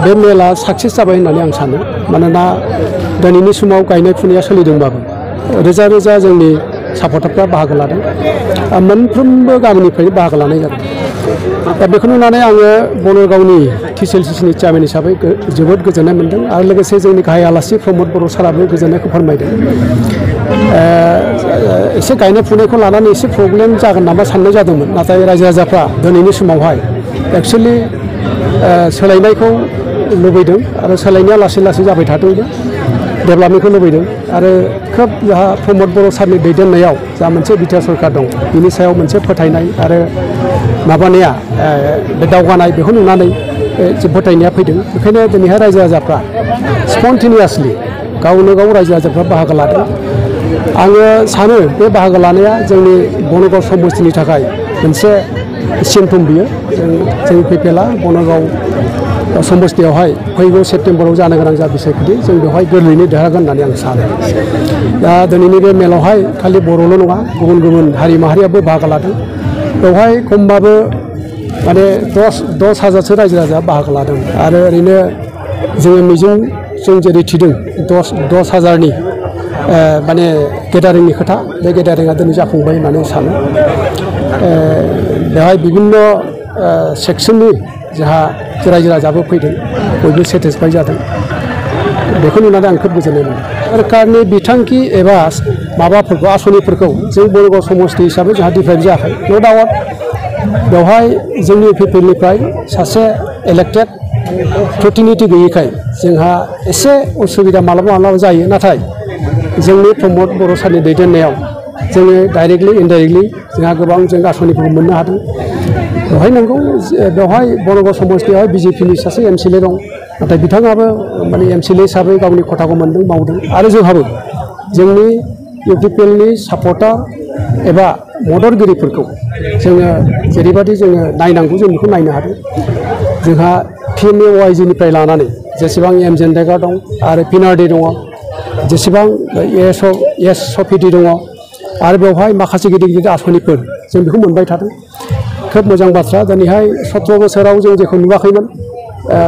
बे मेला साक्सेस जाबाय होननानै आं सानो मानोना दिनैनि समाव गायनाय फुनाया सोलिदोंबाबो रोजा रोजा जोंनि सापर्टारफ्रा बाहागो लादों मोनफ्रोमबो गामिनिफ्रायनो बाहागो लानाय जादों दा बेखौ नुनानै आङो बनगावनि TCLCनि चेयारमेन हिसाबै जोबोद गोजोननाय मोनदों आरो लोगोसे जोंनि गाहाय आलासि प्रमद बर' साराबो गोजोननायखौ फोरमायदों एसे गायनाय फुनायखौ लानानै एसे प्रब्लेम जागोन नामा साननाय जादोंमोन नाथाय रायजो राजाफ्रा दिनैनि समावहाय एक्चुअलि सोलायनायखौ लुबैदों आरो सोलायनाया लासै लासै जाबाय थादोंबो डेभेलपमेन्टखौ लुबैदों आरो खोब जोंहा प्रमद बर' सारनि दैदेननायाव जा मोनसे बिटिआर सरकार दं बिनि सायाव मोनसे फोथायनाय आरो माबानाया बे दावगानाय बेखौ नुनानै जे फोथायनाया फैदों बेखायनो दिनैहाय रायजो राजाफ्रा स्पन्टेनियासलि गावनो गाव रायजो राजाफ्रा बाहागो लादों आङो सानो बे बाहागो लानाया जोंनि बनगाव समस्तिनि थाखाय मोनसे सिम्पटम बियो जों फैफेला बनगाव समस्तियावहाय फैगौ सेप्तेम्बराव जानो गोनां जा बिसायख'थि जों बेवहाय गोरलैयैनो देरहागोन होननानै आं सानो दा दिनैनि बे मेलावहाय खालि बर'ल' नङा गुबुन गुबुन हारि माहारियाबो बाहागो लादों बेवहाय खमबाबो माने 10,000सो रायजो राजा बाहागो लादों आरो ओरैनो जोङो मिजिं जों जेरै थिदों 10,000नि माने गेदारिंनि खोथा बे गेदारिंआ दिनै जाफुंबाय होननानै सानो बेवहाय बिभिन्न सेक्सननि जोंहा रायजो राजाबो फैदों बयबो सेटिसफाइ जादों बेखौ नुनानै आं खोब गोजोननाय मोनो सरकारनि बिथांखि एबा माबाफोरखौ आसनिफोरखौ जों बनगाव समस्ति हिसाबै जोंहा डिफारेन्ट जायाखै नो डाउट बेवहाय जोंनि पिपलनिफ्राय सासे इलेक्टेड प्रतिनिधि गैयैखाय जोंहा एसे उसुबिदा मालाबा मालाबा जायो नाथाय जोंनि प्रमद बर' सारनि दैदेननायाव जोङो डाइरेक्टलि इनडाइरेक्टलि जोंहा गोबां जों आसनिफोरखौ मोननो हादों बेवहाय नंगौ बेवहाय बनगाव समस्तियावहाय BJPनि सासे MCLA दं नाथाय बिथाङाबो माने MCLA हिसाबै गावनि खथाखौ मोनदों मावदों आरो जोंहाबो जोंनि UPPLनि सापर्टार एबा मददगिरिफोरखौ जोङो जेरैबायदि जोङो नायनांगौ जों बेखौ नायनो हादों जोंहा PMAOIG निफ्राय लानानै जेसेबां MJNREGA दं आरो PNRD दङ जेसेबां ESOPD दङ आरो बेवहाय माखासे गिदिर गिदिर आसनिफोर जों बेखौ मोनबाय थादों खोब मोजां बाथ्रा दिनैहाय 17 बोसोराव जों जेखौ नुवाखैमोन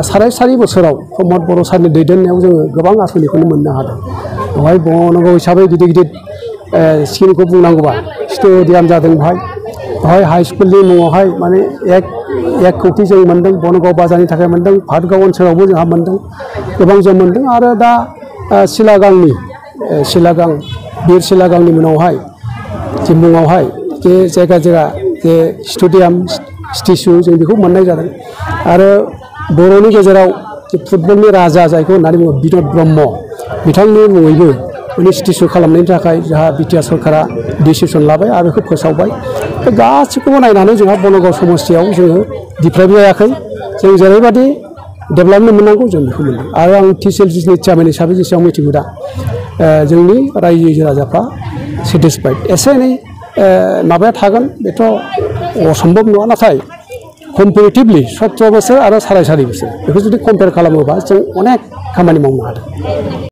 साराय 4 बोसोराव प्रमद बर' सारनि दैदेननायाव जोङो गोबां आसनिखौनो मोननो हादों बेवहाय बनगाव हिसाबै गिदिर गिदिर स्किमखौ बुंनांगौबा स्टेडियाम जादों बेवहाय हाई स्कुलनि मुङावहाय माने 1 कौटि जों मोनदों बनगाव बाजारनि थाखाय मोनदों भातगाव ओनसोलावबो जोंहा मोनदों गोबां जों मोनदों आरो दा सिलागां बिर सिलागांनि उनावहाय जे मुङावहाय जे जायगा जे स्टेडियाम स्टेचु जों बेखौ मोननाय जादों आरो बर'नि गेजेराव फुटबलनि राजा जायखौ होननानै बुङो बिन'द ब्रह्म बिथांनि मुङैबो माने स्टेचु खालामनायनि थाखाय जोंहा बिटिआर सरकारा डिसिसन लाबाय आरो बेखौ फोसावबाय बे गासैखौबो नायनानै जोंहा बनगाव समस्तियाव जोङो डिप्राइभ जायाखै जों जेरैबायदि डेभेलपमेन्ट मोननांगौ जों बेखौ मोनदों आरो आं TCLCनि चेयारमेन हिसाबै जेसेबां मिथिगौ दा जोंनि रायजो राजाफ्रा सेटिसफाइड एसे एनै माबाया थागोन बेथ' असम्भब नङा नाथाय कम्पेरेटिभलि 17 बोसोर आरो 4.5 बोसोर बेखौ जुदि कम्पेयार खालामोबा जों अनेक खामानि मावनो हादों।